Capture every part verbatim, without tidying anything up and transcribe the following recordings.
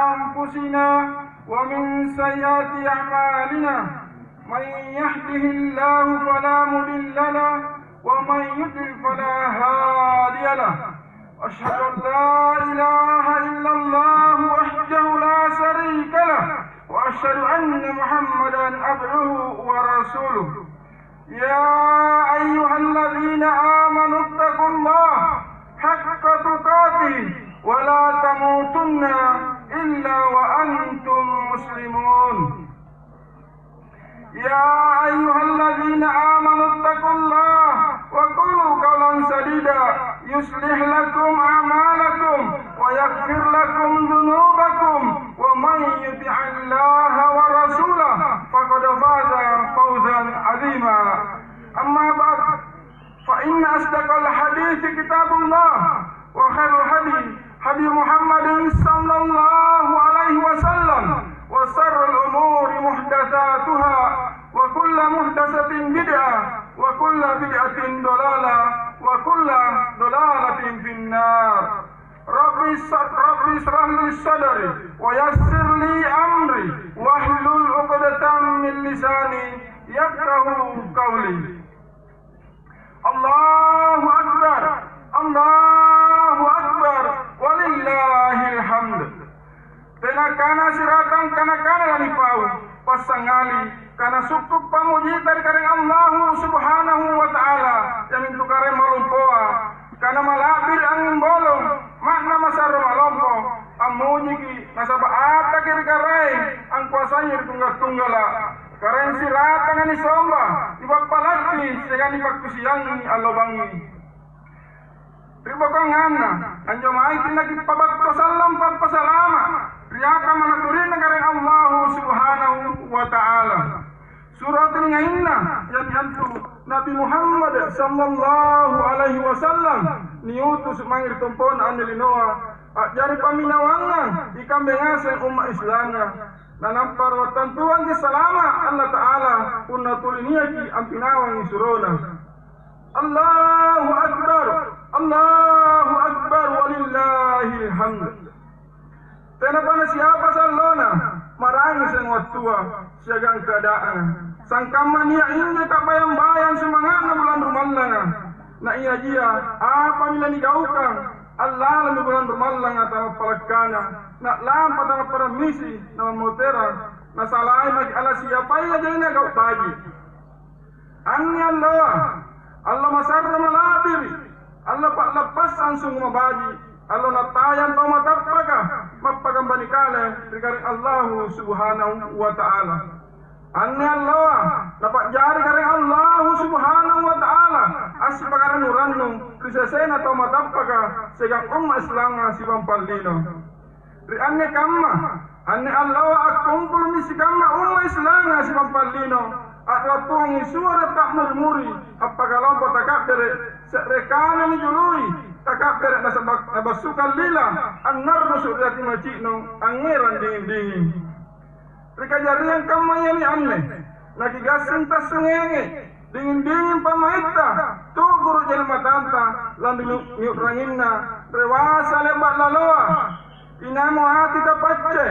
أنفسنا ومن سيئات أعمالنا. من يهده الله فلا مضل له ومن يضلل فلا هادي له. أشهد أن لا إله إلا الله وحده لا شريك له، وأشهد أن محمدا عبده ورسوله. يا أيها الذين آمنوا اتقوا الله حق تقاته ولا تموتن إلا وأنتم مسلمون. يا أيها الذين آمنوا اتقوا الله وقولوا قولا سديدا يصلح لكم أعمالكم ويغفر لكم ذنوبكم ومن يطع الله ورسوله فقد فاز فوزا عظيما. أما بعد، فإن أصدق الحديث كتاب الله، وخير الهدي هدي محمد صلى الله عليه وسلم، وشر الأمور محدثاتها، وكل محدثة بدعة، وكل بدعة ضلالة، وكل ضلالة في النار. رب اس-، رب اشرح لي صدري، ويسر لي أمري، واحلل عقدة من لساني يفقهوا قولي. Allahu Akbar, Allahu Akbar, walillahil hamd. Tena kana siratang kana-kana lanipau, passangali kana sukkuk pammujita ri Karaeng Allahu Subhanahu wa Ta'ala, iamintu Karaeng malompoa, kana mala'biri' angnging bolong, ma'na masarro malompo, ammujiki nasaba' ataki ri Karaeng angkoasai ri tungga'-tunggala'. Karaeng siratanga nisomba, nipappalakki siagang nipakkusiangi allo bangngi. Ri bokoanganna, anjo maeki nakipabattu sallang pappasalama' ri ata manaturi'na Karaeng Allahu Subhanahu wa Ta'ala. Suratul ngainna, iami antu Nabi Muhammad sallallahu alaihi wasallam niutus mange ri tompo'na anne linoa, a'jari pamminawangang ikambe ngaseng umma' Islanga. Nanappa ri wattantuangki salama' Allata'ala punna tuli niaki ampinawangi surona. Allahu Akbar, Allahu Akbar, walillahil hamd. Tenapa nasiapa sallona, marangi seng wattua siagang keadaanga. Sangkamma nia' injo ta'bayang-bayang sumanga'na bulang rumallanga. Na iajia, apami lanigaukang, allalami bulang rumallanga tamappalakkana, na'lampa tamapparamisi, namammoterang, nasalai maki' ala siapaya jaina gau' baji'. Anne alloa, allo masarro mala'biri', allo pa'lappassang sungu' mabaji', allo nattayang tau matappaka, mappakambani kale ri Karaeng Allahu Subhanahu wa Ta'ala. Anne alloa, napa'jari Karaeng Allahu Subhanahu wa Ta'ala assipakarannu-rannu ri sesena tau matappaka siagang umma' Islanga sipampallino. Ri anne kamma, anne alloa akkumpulumi sikamma umma' Islanga sipampallino, a'rappungangi suara' ta'muri-muri, appakalompo takabbere', se're kana nijului, takabbere' nasaba-, nabassukang lila, annarrusu' ri ati maci'nu, angngerang dinging-dinging. Ri kajariang kammayami anne, nakigassing tassengengi, dinging-dinging pammaitta, tu'guru' jari matanta, lanri niu'ranginna, rewasa le'ba' laloa. Inamo ati tapacce,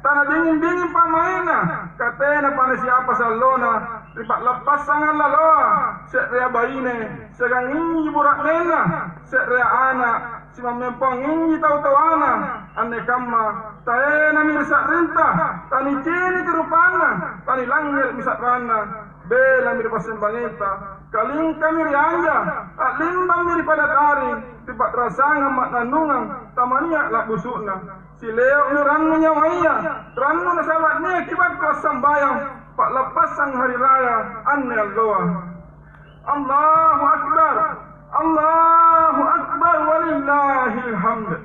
tana dinging-dinging pa'mai'na, ka tenapa nasiapa sallona, ri pa'lappassanga laloa, se'rea baine, siagang inji bura'nenna, se'rea ana', simammempoang inji tau-tauana, anne kamma, taenami ri sa'rinta, taniciniki rupanna, tanilangngere'mi sa'ranna. Belami ri passembangenta, kalingkami ri anja, a'limbammi ri pada taring, ri pa'rasangang ma'nannungang tamania' la'busu'na. Sileo'mi rannu nyawaya, rannu nasaba' niaki battu assambayang, pa'lappassang hari raya anne alloa. Allahu Akbar, Allahu Akbar, walillahil hamd.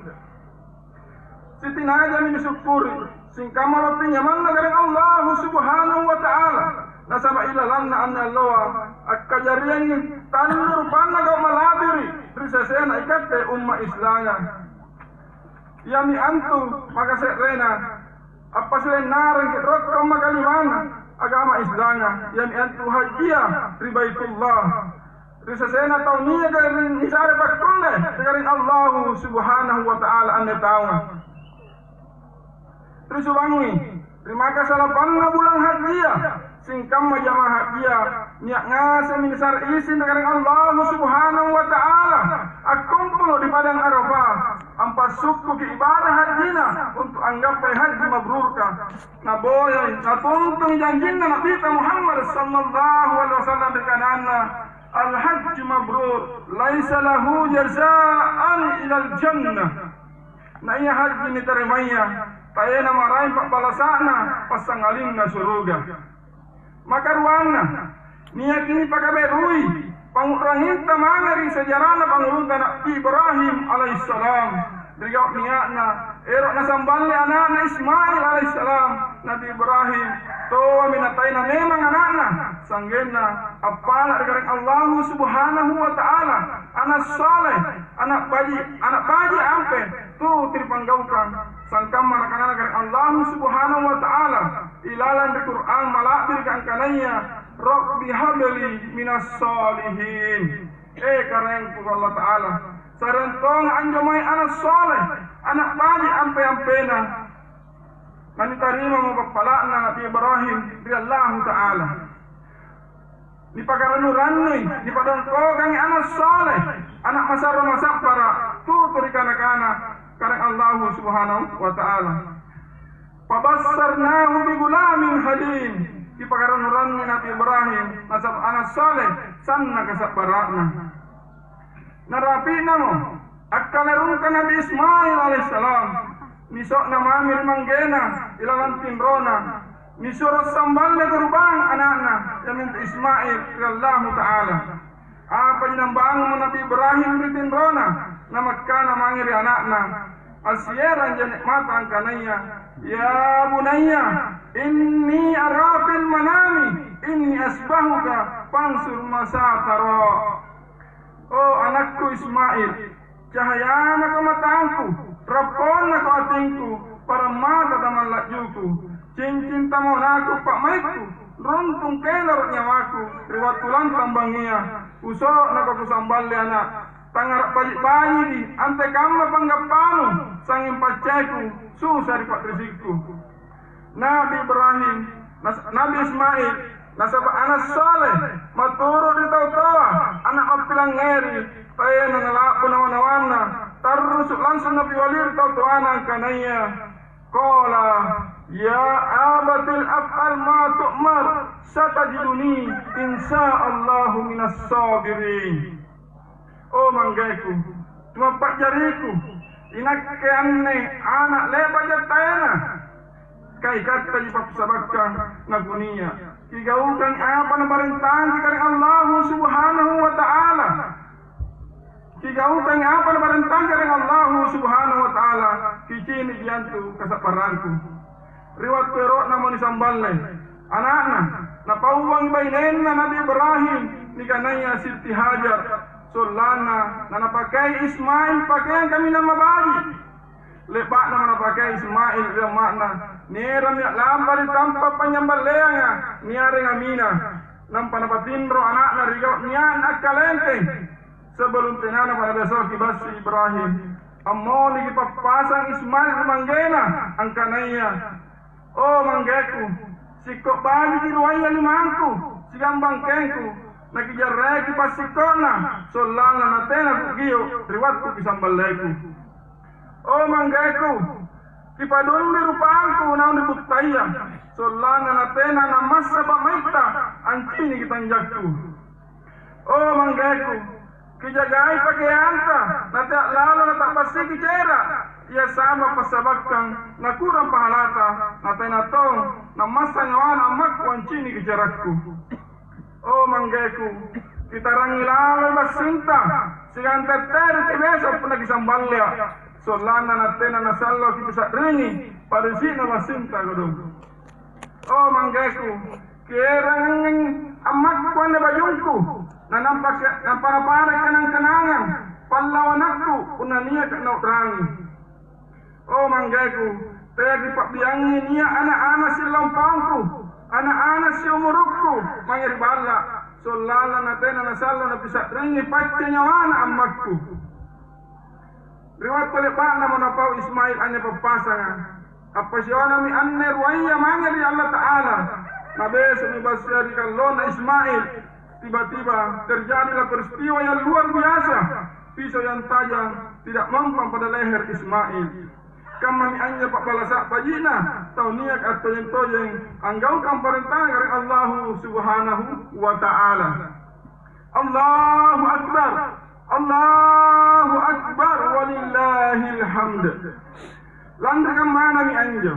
Sitinajami nisukkuri, singkamma mapinjamanna Karaeng Allahu Subhanahu wa Ta'ala, nasaba' ilalanna anne alloa, akkajariangi tallu rupanna gau' mala'biri' ri sesena ikatte umma' Islanga. Iami antu maka se'rena, appasilennarangki' rokko makalimana agama Islanga, iami antu hajjia ri Baitullah. Ri sesena tau niaka ri-, nisare pakkulle ri Karaeng Allahu Subhanahu wa Ta'ala anne taunga. Ri subangngi, ri maka salapanna bulang hajjia, singkamma jama'ah hajjia, nia' ngasemmi nisare' ising ri Karaeng Allahu Subhanahu wa Ta'ala, akkumpulu' ri Padang Arafah, ampassukkuki ibadah hajjina untu' anggappai hajji mabrurka. Naboyai, natuntungi janjinna Nabita Muhammad sallallahu alaihi wasallam ri kananna, "Al-hajju mabrur, laisa lahu jazaan ilal jannah." Na ia hajji nitarimaya, taena maraeng pa'balasa'na, passangalinna suruga. Maka ruanna, niaki nipakabe'rui pangu'ranginta mange ri sejarana pangulunta Na'bi Ibrahim alaihissalam. Ri gau' nia'na, ero' nasamballe ana'na Ismail alaihissalam, Na'bi Ibrahim toami nataena memang ana'na, sa'genna appala' ri Karaeng Allahu Subhanahu wa Ta'ala, ana' saleh, ana' baji', ana' baji' ampe, tutu ripanggaukang, sangkamma nakanana Karaeng Allahu Subhanahu wa Ta'ala ilalang ri Qur'an Mala'birika angkanaya, "Rabbi habli minas shalihin." Eh, Karaengku Allah Ta'ala, sareng tonga' anjo mae ana' saleh, ana' baji' ampe-ampena. Nanitarimamo pappala'na Nabi Ibrahim ri Allahu Ta'ala. Nipakarannu-rannui, nipadongkokangi ana' saleh, ana' masarro masabbara', tutu ri kana-kana Karaeng Allahu Subhanahu wa Ta'ala. "Fabassarnahu bigulamin halim." Nipakarannu-rannui Nabi Ibrahim, nasaba' ana' saleh, sanna' kasabbara'na. Narapi'namo akkalerungka Nabi Ismail alaihissalam, niso'na mami ri manggena ilalang tinrona, nisuro samballe kurbang ana'na, iamintu Ismail, ri Allahu Ta'ala. Apaji nambangunmo Nabi Ibrahim ri tinrona, namakkana mange ri ana'na, assierang je'ne' mata angkanaya, "Ya bunayya, inni ara fil manami inni asbahuka fansur maza tara." O anakku Ismail, cahayanako matangku, rapponnako atingku, parammata tamalla'juku, cincing tamonaku pa'maikku, runtung keloro' nyawaku ri wattu lantang bangngia, kuso'nako kusamballe ana', tangngara' baji'-bajiki antekamma panggappanu, sangnging pacceku susa ri pa'risikku. Nabi Ibrahim, nas-, Nabi Ismail, nasaba' ana' saleh, maturu' ri tau toa, ana' mappilangngeri, tena nala'bu nawa-nawanna, tarrusu' langsung napiwali ri tau toana angkanaya, qala, "Ya abati if'al ma tu'mar, satajiduni insya Allahu minas sabirin." O manggeku, tumappa'jariku, inakke anne ana' le'baja taena, ka ikattaji passabakkang nakunia'. Kigaukangi apa naparentangki Karaeng Allahu Subhanahu wa Ta'ala. Kigaukangi apa naparentangki Karaeng Allahu Subhanahu wa Ta'ala, kicini'ji antu kasa'barangku. Ri wattu ero'namo nisamballe ana'na, napauangi bainenna Nabi Ibrahim nikanaya Sitti Hajar, sollanna nanapakei Ismail pakeang kaminang mabaji'. Le'ba'namo napakei Ismail ri amma'na, nierammi a'lampa ri tampa' panynyamballeanga niarenga Mina, nampa napatinro ana'na ri gau' nia'na akkalengkeng. Sebelum tenanapa nabiasoki bassi Ibrahim, ammoniki pappasang Ismail ri manggena, angkanaya, "O manggeku, sikko' bajiki ruaya limangku siagang bangkengku, nakijarreaki passikko'na, sollanna natena kugio' ri wattu kisamballeku. O manggeku, kipadummi rupangku naung ri buttaya, sollanna natena nammassa pa'maitta anciniki tanjakku. O manggeku, kijagai pakeanta, natea' lalo nata'basiki cera', ia saba' passabakkang nakurang pahalata, natena tong nammassa nyawana ammakku anciniki cerakku. O manggeku, kitarangi laloi bassinta, siagang tettereki beso' punna kisamballea', sollanna natena nasallo kipisa'ringi parisi'na bassinta kodong. O manggeku, kierangi ammakku anne bajungku, nanampa-, nampa napare' kanang-kanangang pallawanakku punna niaka nau'rangi. O manggeku, teaki pa'biangi nia' ana'-ana' sillompongku, ana'-ana' siumurukku mange ri balla', sollanna natena nasallo napisa'ringi pacce nyawana ammakku. Ri wattu le'ba'namo napau Ismail anne pappasanga, Appasiawanami anne ruaya mange ri Allata'ala. Nabeso'mi bassia ri kallona Ismail. Tiba-tiba terjadilah peristiwa yang luar biasa. Pisau yang tajam tidak mempan pada leher Ismail. Kammami anjo pa'balasa' baji'na tau niaka attojeng-tojeng anggaukang parentana ri Allahu Subhanahu wa Ta'ala. Allahu Akbar, Allahu Akbar, walillahil hamd. Lanri kammanami anjo,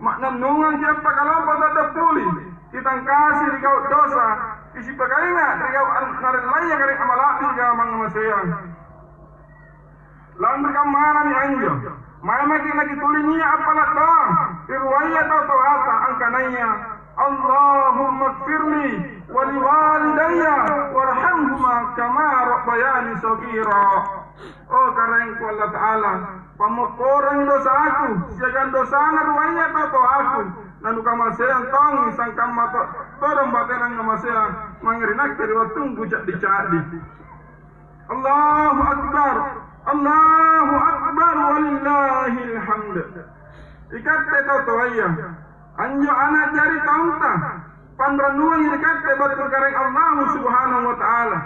ma'nannungang kiappakalompo taddappuli, kitangkasi ri gau' dosa, kisipakainga' ri gau' an-, narellaya kare amala'birika mangngamaseang. Lanri kammanami anjo, mae maki' nakituli nia' appala' doang ri ruaya tau toata angkanaya, "Allahummaghfirli wa liwalidayya warhamhuma kama rabbayani shaghira." O Karaengku Allata'ala, pammopporangi dosaku siagang dosana ruaya tau toaku, nanukamaseang tongi sangkamma to-, todong batena angngamaseang mange ri nakke ri wattungku ca'di-ca'di. Allahu Akbar, Allahu Akbar, walillahil hamd. Ikatte tau toaya, anjo ana' jari taunta, panrannuangi ri katte battu ri Karaeng Allahu Subhanahu wa Ta'ala.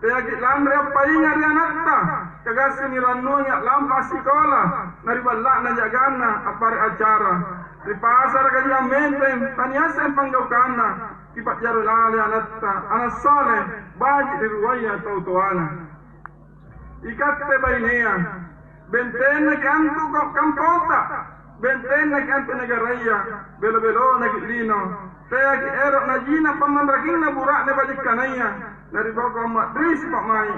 Teaki' lanri appainga' ri anatta, kagassingi rannuangi a'lampa assikola, na ri balla'na jaganna appare' acara. Ri pasarakaji ammenteng, taniasseng panggaukanna, kipa'jari lale anatta, ana' sole, baji' ri ruaya tau toana. Ikatte bainea, bentennaki' antu ko-, kampota, bentennaki' antu negaraya, belo-belonaki' lino, teaki' ero' najina pammanrakinna bura'ne bajikkanaya, na ri boko amma'risi pa'mai'.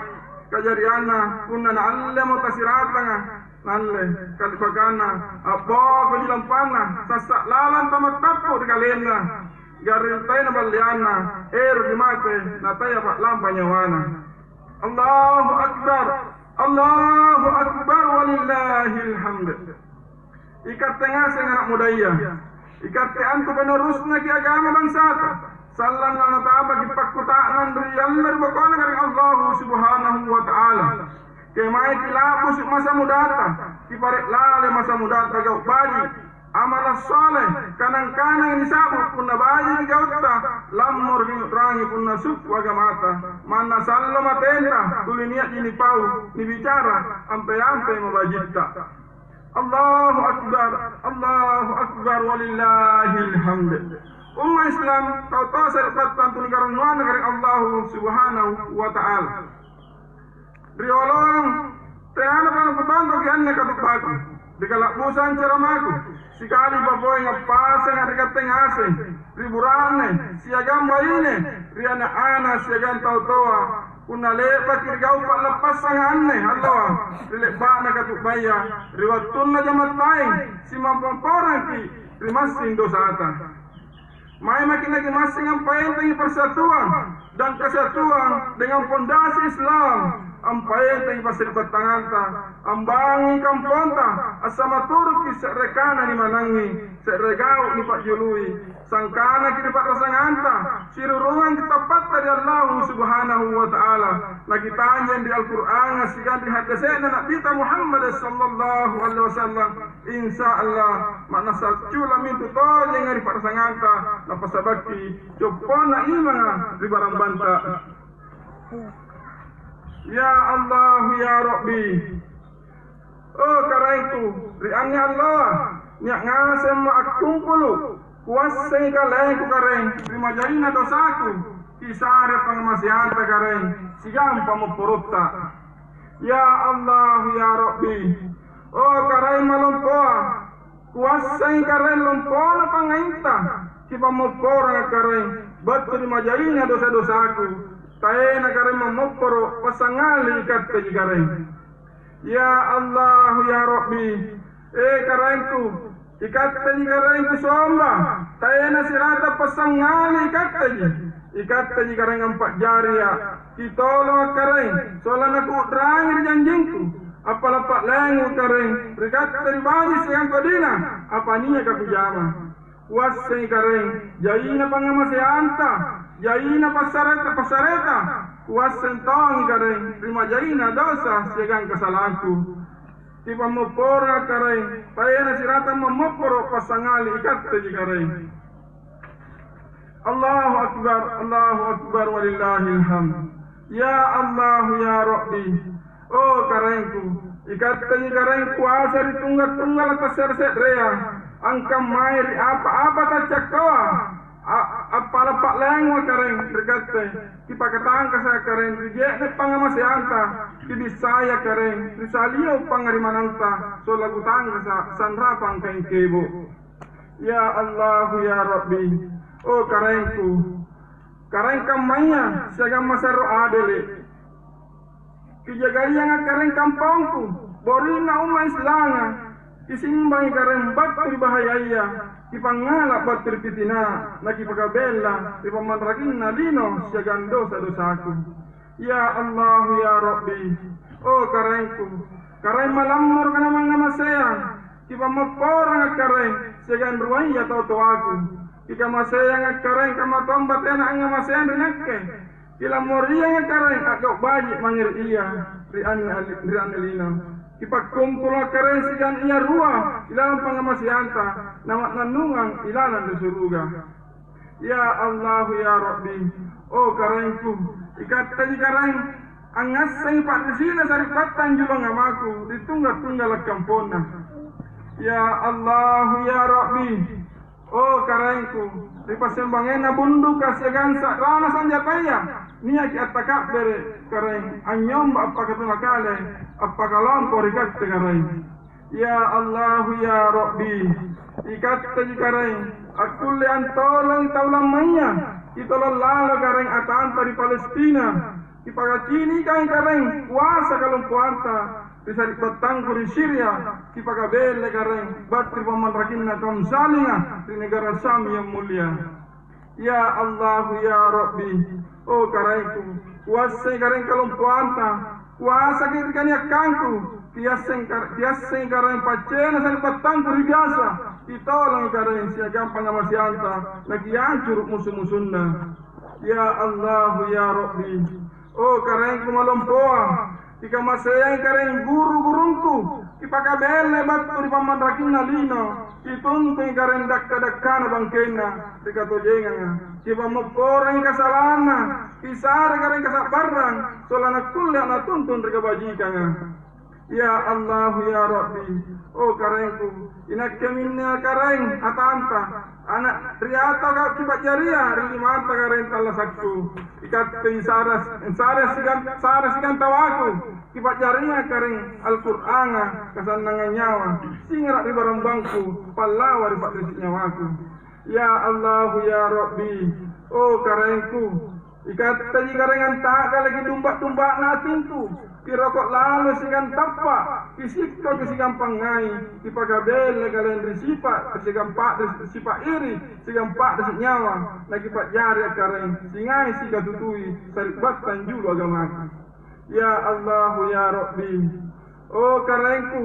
Kajarianna, punna naallemo tasiratanga, nalle, kali'bakanna, a'bokoji lampanna, sassa' lalang tamattappu' ri kalenna, garring taena balleanna, eroki mate, nataya pa'lampa nyawana. Allahu Akbar, Allahu Akbar, walillahil hamd. Ikatte ngaseng ana' mudaya, ikatte antu penerusnaki agama bansata, sallang lanatapaki' pakkuta'nang ri alla ri bokona Karaeng Allahu Subhanahu wa Ta'ala. Kemae kila'busu' masa mudata, kipare' lale masa mudata gau' baji', amala' sole, kanang-kanang nisa'bu' punna bajiki gautta, lammoroki niu'rangi punna sukku' agamata, manna sallo matenta, tuli nia'ji nipau, nibicara, ampe-ampe mabajitta. Allahu Akbar, Allahu Akbar, walillahil hamd. Umma' Islam, tau-tau sari'battang tuli karannuanna Karaeng Allahu Subhanahu wa Ta'ala. Riolong, teanapa nukutongkoki anne katu'baku, ri kala'busang caramaku, sikalipa poeng appasanga ri katte ngaseng, ri bura'ne, siagang baine, ri ana'-ana' siagang tau toa, punna le'baki ri gau' pa'lappassanga anne alloa, ri le'ba'na katu'baya, ri wattunna jamattaeng, simammopporangki' ri massing dosata. Mae maki' nakimassing ampaentangi persatuan dan kesatuan dengan pondasi Islam, ampaentangi passari'battanganta, ambangungi kamponta, assamaturuki se're kana nimanangi, se're gau' nipa'jului, sangkanaki ri pa'rasanganta, sirurungangki tappatta ri Allahu Subhanahu wa Ta'ala, nakitanjeng ri Al-Qur'anga siagang ri haddese'na Nabita Muhammad sallallahu alaihi wasallam. Insya Allah, ma'nassa accula' mintu tojenga ri pa'rasanganta, napasabakki coppona imanga ri barambanta. Ya Allah, ya Rabbi, o Karaengku, ri anne alloa, nia' ngasemmo akkumpulu', kuassengi kalengku Karaeng ri majaina dosaku, kisare pangngamaseanta Karaeng, siagang pammopporotta. Ya Allah, ya Rabbi, o Karaeng malompoa, kuassengi Karaeng lompona pangngainta, kipammopporanga Karaeng battu ri majaina dosa-dosaku, taena Karaeng mammopporo' passangali ikatteji Karaeng. Ya Allah, ya Rabbi, e Karaengku, ikatteji Karaeng kusomba, taena sirata passangali ikatteji, ikatteji Karaeng ampa'jaria', kitolonga Karaeng, sollanna kuu'rangi ri janjingku, appala' pa'laingu Karaeng, ri katte ri baji' siagang kodina, apa niaka kujama. Kuassengi Karaeng, jaina pangngamaseanta, jaina passareta-passareta, kuasseng tongi Karaeng, ri majaina dosa siagang kasalangku. Kipammopporanga Karaeng, taena siratang mammopporo passangali ikatteji Karaeng. Allahu Akbar, Allahu Akbar, walillahil hamd. Ya Allah, ya Rabbi, oh Karaengku, ikatteji Karaeng kuasa ri tungga-tunggala tasse're-se'rea, angkammai ri apa-apa taccakkoa, a-, appala' pa'leangua Karaeng ri katte, kipakatangkasa' Karaeng ri je'ne' pangngamaseanta, kibissaya Karaeng ri salio' pangngarimananta, sola kutangkasa' sanrapang kaeng kebo'. Ya Allah, ya Rabbi, oh Karaengku, Karaeng kammaya siagang masarro adele'. Kijagayanga Karaeng kampongku, borinna umma' Islanga, kisimbangi Karaeng battu ri bahayaya, kipangngala' battu ri pitina, nakipakabella ri pammanrakinna lino siagang dosa-dosaku. Ya Allah, ya Rabbi, oh Karaengku, Karaeng malammoroka namangngamaseang, kipammopporanga Karaeng siagang ruaya tau-toaku, kikamaseanga Karaeng kamma tomba tena angngamaseang ri nakke. Kilammorianga Karaeng a'gau' baji' mange ri ia ri anne, ri anne lino. Kipakkumpulanga Karaeng siagang ia rua ilalang pangngamaseanta, nama'nannungang ilalang ri suruga. Ya Allah, ya Rabbi, oh Karaengku, ikatteji Karaeng, angngassengi pa'risi'na sari'battang julung amaku ri tungga-tunggala' kamponna. Ya Allah, ya Rabbi, oh Karaengku, ri passembangenna bunduka siagang sa'rana sanjataya, niaki attaka'bere' Karaeng, anynyomba appakatuna kale, appakalompo ri katte Karaeng. Ya Allah, ya Rabbi, ikatteji Karaeng, akkulle antolongi tau lammaya, kitolong lalo Karaeng atanta ri Palestina, kipakacinikangi Karaeng kuasa kalompoanta ri sari'battangku ri Syria, kipakabellai Karaeng battu ri pammanrakinna kaum zalinga ri negara Syam yang mulia. Ya Allah, ya Rabbi, oh Karaengku, kuassai Karaeng kalompoanta, kuasaki ri kaniakkangku, kiasseng kar-, kiasseng Karaeng paccena sari'battangku ri biasa, kitolongi Karaeng siagang pangngamaseanta, nakiancuru' musu-musunna. Ya Allah, ya Rabbi, oh Karaengku malompoa, kikamaseangi Karaeng guru-gurungku, kipakabellai battu ri pammanrakinna lino, kituntungi Karaeng dakka-dakkana bangkenna ri katojenganga, kipammopporangi kasalanna, kisare Karaeng kasa'barrang, sollanna kulle natuntun ri kabajikanga. Ya Allah, ya Rabbi, oh Karaengku, inakke minne Karaeng atanta, ana' ri ataka kipa'jaria ri limanta Karaeng tallasakku. Ikatte sara, sara sigan-, sara sigantawaku, kipa'jaria Karaeng Al-Qur'anga, kasannangang nyawa, singara' ri barambangku, pallawa ri pa'risi' nyawaku. Ya Allah, ya Rabbi, oh Karaengku, ikatteji Karaeng anta'galaki dumba-dumba'na atingku, kiroko' lalo siagang tappa', kisikkoki siagang pangngai, kipakabellai Karaeng ri sipa', siagang pa'ri-, sipa' iri, siagang pa'risi' nyawa, nakipa'jari akkareng, singai sikatutui sari'battang julu agamaku. Ya Allah, ya Rabbi, oh Karaengku,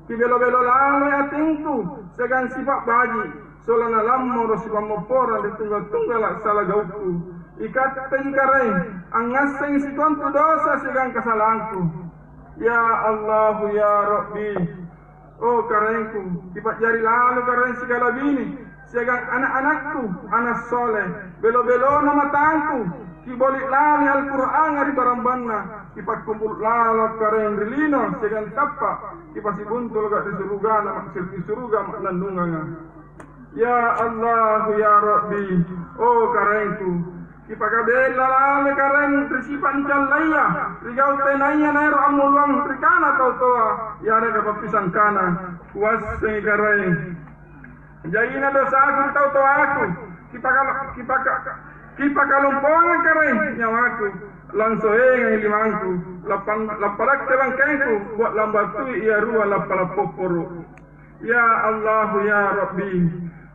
kibelo-belo laloi atingku siagang sipa' baji', sollanna lammoro' sipammopporang ri tungga-tunggala' sala gaukku. Ikatteji Karaeng, angngassengi sikontu dosa siagang kasalangku. Ya Allah, ya Rabbi, oh Karaengku, kipa'jari lalo Karaeng sikalabini siagang ana'-anakku, ana' sole, belo-belona matangku, kiboli' laloi Al-Qur'anga ri barambanna, kipakkumpulu' lalo Karaeng ri lino siagang tappa', kipasibuntuluka' ri surugana, ri suruga ma'nannunganga. Ya Allah, ya Rabbi, oh Karaengku, kipakabella laloi Karaeng ri sipa' nicallaya, ri gau' tenaya naero' ammuluang ri kana tau toa, yareka pappisangkana. Kuassengi Karaeng jaina dosaku ri tau toaku, kipaka-, kipaka-, kipakalompoangang Karaeng nyawaku, lansoengangi limangku, lappan-, lappalakke bangkengku, buat lambatui ia rua lappala' popporo'. Ya Allah, ya Rabbi,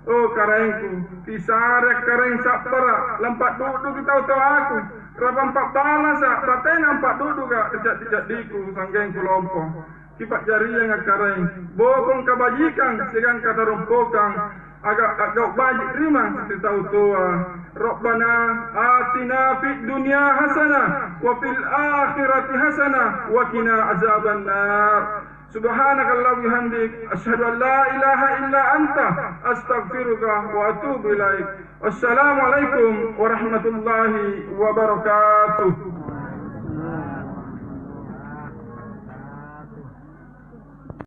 oh Karaengku, kisare Karaeng sabbara', lampa'duduki tau toaku, rapang pa'balasa', batena ampa'duduka ri ca'di-ca'diku, sa'gengku lompo. Kipa'jarianga Karaeng bokong kabajikang siagang katarompokang, aga-, a'gau' baji' ri tau toa. Rabbana atina fid dunya hasanah wa fil akhirati hasanah wa qina azabannar. Subhanakallahumma bihamdik, asyhadu an la ilaha illa anta, astaghfiruka wa atubu ilaik. Wassalamualaikum warahmatullahi wabarakatuh.